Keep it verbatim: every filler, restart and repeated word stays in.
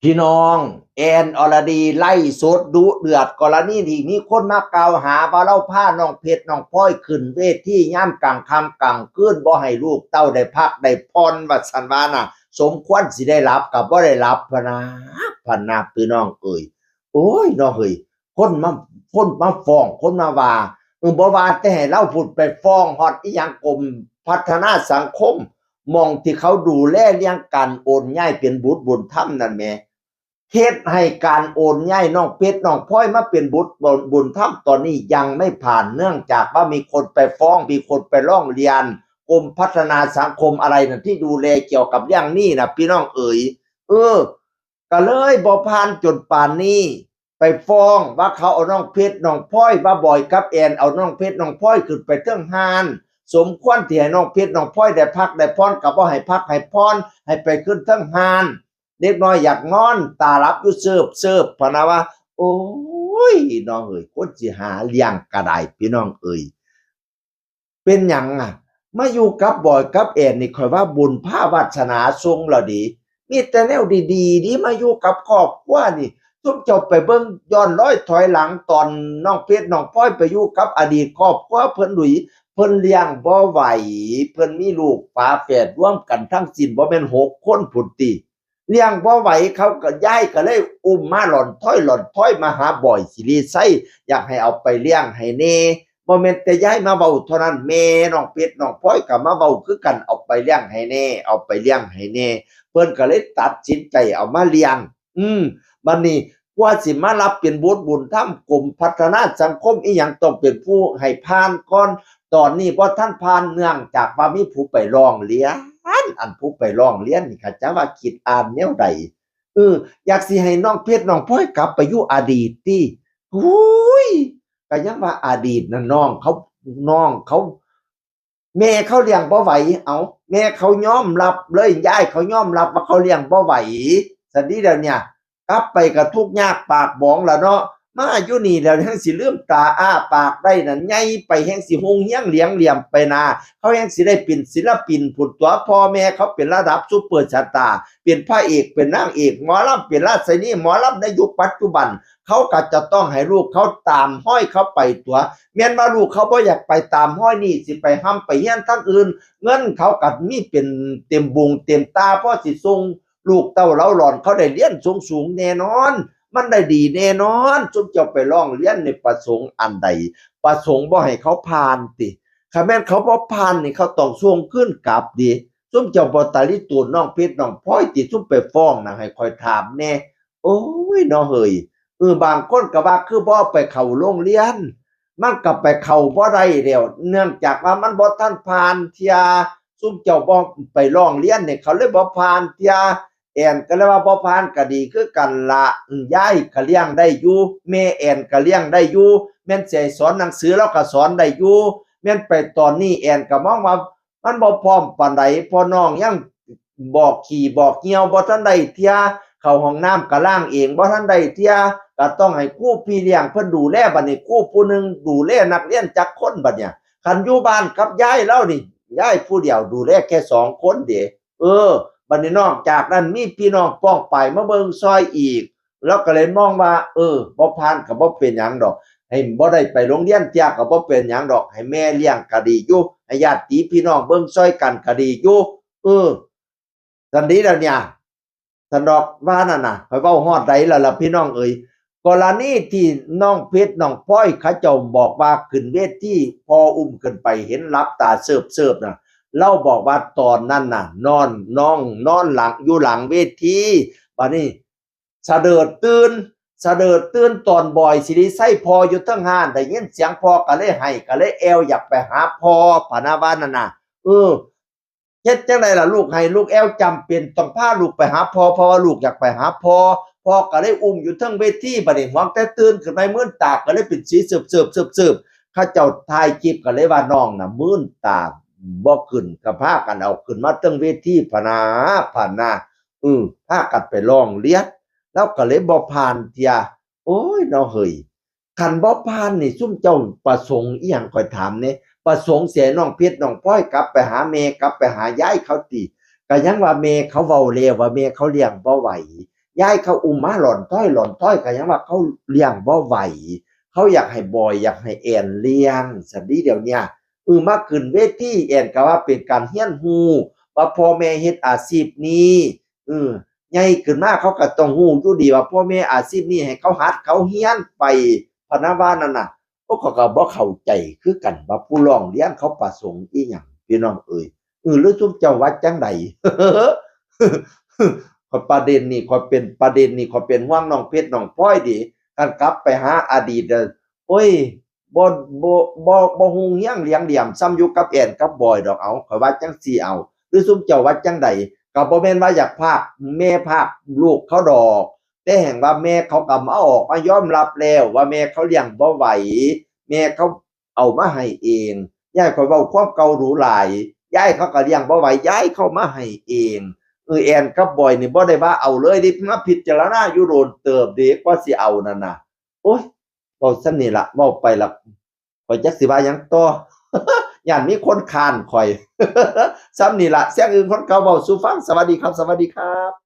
พี่น้อง แอนอรดีไลฟ์สดดุเดือด กรณีที่มีคนมากล่าวหาว่าลาวพาน้องเพชรน้องพลอยขึ้นเวทียามกลางค่ำกลางคืน บ่ให้ลูกเต้าได้พักได้ผ่อน ว่าซั่นว่าน่ะ สมควรสิได้หลับก็บ่ได้หลับพะนะ พะนะ พี่น้องเอ้ย โอ้ยเนาะเฮ้ย คนมา คนมาฟ้อง คนมาว่า เออ บ่ว่าแต่ให้ลาวพูด ไปฟ้องฮอดอิหยังกรมพัฒนาสังคม หม่องที่เขาดูแลเรื่องการโอนย้ายเป็นบุตรบุญธรรมนั่นแหม เฮ็ดให้การโอนย้ายน้องเพชรน้องพลอยมาเป็นบุตรบุญธรรมตอนนี้ยังไม่ผ่าน เนื่องจากว่ามีคนไปฟ้อง มีคนไปร้องเรียนกรมพัฒนาสังคมอะไรน่ะ ที่ดูแลเกี่ยวกับเรื่องนี้น่ะ พี่น้องเอ๋ย เออ ก็เลยบ่ผ่านจนป่านนี้ ไปฟ้องว่าเขาเอาน้องเพชรน้องพลอย ว่าบอยกับแอนเอาน้องเพชรน้องพลอยขึ้นไปเทิงฮาน สมควรที่ให้น้องเพชรน้องพลอยได้พักได้ผ่อน ก็บ่ให้พักให้ผ่อน ให้ไปขึ้นเทิงฮาน เด็กน้อยอยากนอน ตาหลับอยู่เสิบเสิบ พะนะว่า โอ้ย น้องเอ๋ย คนสิหาเลี้ยงก็ได้ พี่น้องเอ๋ย เป็นหยังอะ มาอยู่กับบอยกับแอนนี่ ข้อยว่าบุญพาวาสนาส่งแล้วเด้ มีแต่แนวดีๆ เด้ มาอยู่กับครอบครัวนี่ ซุมเจ้าไปเบิ่งย้อนรอยถอยหลัง ตอนน้องเพชรน้องพลอยไปอยู่กับอดีตครอบครัวเพิ่นหลุย เพิ่นเลี้ยงบ่ไหว เพิ่นมีลูกฝาแฝดรวมกันทั้งสิ้นบ่แม่นหกคนพุ้นติ เลี้ยงบ่ไหว เขาก็ ยายก็เลยอุ้มมาหล่อนถ้อยหล่อนถ้อยมาหาบอยศิริชัย อยากให้เอาไปเลี้ยงให้แหน่ บ่แม่นแต่ยายมาเว้าเท่านั้น แม่น้องเพชรน้องพลอยก็มาเว้าคือกัน เอาไปเลี้ยงให้แหน่ เอาไปเลี้ยงให้แหน่ เพิ่นก็เลยตัดสินใจเอามาเลี้ยง อืม บัดนี้กว่าสิมารับเป็นบุตรบุญธรรม กรมพัฒนาสังคมอิหยังต้องเป็นผู้ให้ผ่านก่อน ตอนนี้บ่ทันผ่าน เนื่องจากว่ามีผู้ไปร้องเรียน อันผู้ไปร้องเรียนนี่ เขาเจ้าว่าคิดอ่านแนวใด เออ อยากสิให้น้องเพชรน้องพลอยกลับไปอยู่อดีตติ โอ้ย ก็ยังว่าอดีตน่ะ น้องเขา น้องเขา แม่เขาเลี้ยงบ่ไหว เอ้า แม่เขายอมรับเลย ยายเขายอมรับว่าเขาเลี้ยงบ่ไหว ซั่นติเดี๋ยวเนี่ย กลับไปก็ทุกข์ยากปากบ๋องล่ะเนาะ มาอยู่นี่แล้วยังสิลืมตาอ้าปากได้นั่น ใหญ่ไปแฮงสิฮุ่งเฮียงเหลียงเหลี่ยมไปนา เขาแฮงสิได้เป็นศิลปินพุ้นตั๋ว พ่อแม่เขาเป็นระดับซุปเปอร์สตาร์ เป็นพระเอก เป็นนางเอก หมอลำ เป็นราชินีหมอลำในยุคปัจจุบัน เขาก็จะต้องให้ลูกเขาตามฮอยเขาไปตั๋ว แม่นว่าลูกเขาบ่อยากไปตามฮอยนี่ สิไปฮ่ำไปเฮียนทางอื่น เงินเขาก็มีเป็นเต็มบุงเต็มตา พอสิส่งลูกเต้าเหล่าหลานเขาได้เรียนสูงๆ แน่นอน มันได้ดีแน่นอน ซุมเจ้าไปร้องเรียนนี่ประสงค์อันใด ประสงค์บ่ให้เขาผ่านติ คันแม่นเขาบ่ผ่านนี่ เขาต้องส่งคืนกลับติ ซุมเจ้าบ่ตะลิตูนน้องเพชรน้องพลอยติ ซุมไปฟ้องน่ะ ให้ข้อยถามแหน่ โอ้ย เนาะเฮ้ย เออ บางคนก็ว่าคือบ่ไปเข้าโรงเรียน มันก็ไปเข้าบ่ได้แล้ว เนื่องจากว่ามันบ่ทันผ่านเทื่อ ซุมเจ้าบ่ไปร้องเรียนนี่ เขาเลยบ่ผ่านเทื่อ แอนก็เลยว่าบ่ผ่านก็ดีคือกันละ อืม ยายก็เลี้ยงได้อยู่ แม่แอนก็เลี้ยงได้อยู่ แม่นสิให้สอนหนังสือลาวก็สอนได้อยู่ แม่นไปตอนนี้แอนก็มองว่ามันบ่พร้อมปานใด เพราะน้องยังบอกขี้บอกเยี่ยวบ่ทันได้เทื่อ เข้าห้องน้ำก็ล้างเองบ่ทันได้เทื่อ ก็ต้องให้ครูพี่เลี้ยงเพิ่นดูแล บัดนี้ครูผู้หนึ่งดูแลนักเรียนจักคนบัดเนี่ย คันอยู่บ้านกับยายลาวนี่ ยายผู้เดียวดูแลแค่สองคนเด้ เออ บัดนี้นอกจากนั้นมีพี่น้องป้องปายมาเบิ่งซอยอีก ลาวก็เลยมองว่า เออ บ่ผ่านก็บ่เป็นหยังดอก ให้บ่ได้ไปโรงเรียนเทื่อก็บ่เป็นหยังดอก ให้แม่เลี้ยงก็ดีอยู่ ให้ญาติพี่น้องเบิ่งซอยกันก็ดีอยู่ เออ ซั่นติแล้วเนี่ย ซั่นดอกว่านั่นน่ะ ข้อยเว้าฮอดใดแล้วล่ะพี่น้องเอ๋ย กรณีที่น้องเพชรน้องพลอยเขาเจ้าบอกว่าขึ้นเวที พ่ออุ้มขึ้นไปเห็นหลับตาเสิบๆ น่ะ ลาวบอกว่าตอนนั้นน่ะ นอน น้องนอนหลัง อยู่หลังเวที บัดนี้สะเดิดตื่น สะเดิดตื่นตอนบอยศิริชัยพ่ออยู่เทิงฮาน ได้ยินเสียงพ่อก็เลยไห้ ก็เลยแอ่วอยากไปหาพ่อ พะนะว่านั่นน่ะ เออ เฮ็ดจั่งใดล่ะ ลูกไห้ลูกแอ่ว จำเป็นต้องพาลูกไปหาพ่อ เพราะว่าลูกอยากไปหาพ่อ พ่อก็เลยอุ้มอยู่เทิงเวที บัดนี้หวงแต่ตื่นขึ้นมามืนตาก็เลยเป็นสีเสิบๆๆๆ เขาเจ้าถ่ายคลิปก็เลยว่าน้องน่ะมืนตาบ่ขึ้น ก็พากันเอาขึ้นมาเทิงเวทีพะนา พะนา เออ พากันไปร้องเรียน ลาวก็เลยบ่ผ่านเทื่อ โอ้ย เนาะเฮ้ย คันบ่ผ่านนี่ ซุมเจ้าประสงค์อิหยัง ข้อยถามแหน่ ประสงค์สิให้น้องเพชรน้องพลอยกลับไปหาแม่ กลับไปหายายเขาติ ก็ยังว่าแม่เขาเว้าแล้วว่าแม่เขาเลี้ยงบ่ไหว ยายเขาอุ้มมาหล่อนต้อยหล่อนต้อยก็ยังว่าเขาเลี้ยงบ่ไหว เขาอยากให้บอยอยากให้แอนเลี้ยงสันดีเดี๋ยวเนี้ยเออมาขึ้นเวทีแอนก็ว่าเป็นการเฮียนฮู้ว่าพ่อแม่เฮ็ดอาชีพนี้เออใหญ่ขึ้นมาเขาก็ต้องฮู้อยู่ดีว่าพ่อแม่อาชีพนี้ให้เขาหัดเขาเฮียนไปพะนะว่านั่นน่ะ พวกเขาก็บ่เข้าใจคือกันว่าผู้ร้องเรียนเขาประสงค์อีหยังพี่น้องเอ้ยเออหรือซุมเจ้าว่าจั่งใด ข้อยประเด็นนี้ข้อยเป็นประเด็นนี้ข้อยเป็นห่วงน้องเพชรน้องพลอยเด้ คันกลับไปหาอดีตเด้อ โอ้ย บ่ บ่ บ่ บ่ฮู้เฮียงเลียงเหลี่ยมส่ำอยู่กับแอนกับบอยดอก เอา ข้อยว่าจั่งซี้เอา หรือซุมเจ้าว่าจั่งใด ก็บ่แม่นว่าอยากพรากแม่พรากลูกเขาดอก แต่แฮ่งว่าแม่เขาก็มาออกมายอมรับแล้วว่าแม่เขาเลี้ยงบ่ไหว แม่เขาเอามาให้เอง ยายข้อยเว้าความเก่าดูหลาย ยายเขาก็เลี้ยงบ่ไหว ยายเขามาให้เอง เออ แอนกับบอยนี่บ่ได้ว่าเอาเลยเด้ มาพิจารณาอยู่โดนเติบเด้ กว่าสิเอานั่นน่ะ โอ๊ย เว้าส่ำนี้ล่ะ เว้าไปล่ะ ข้อยจักสิว่าหยังต่อ ย้านมีคนค้านข้อย ส่ำนี้ล่ะ เสียงอื่นคนเก่าเว้าสู่ฟัง สวัสดีครับ สวัสดีครับ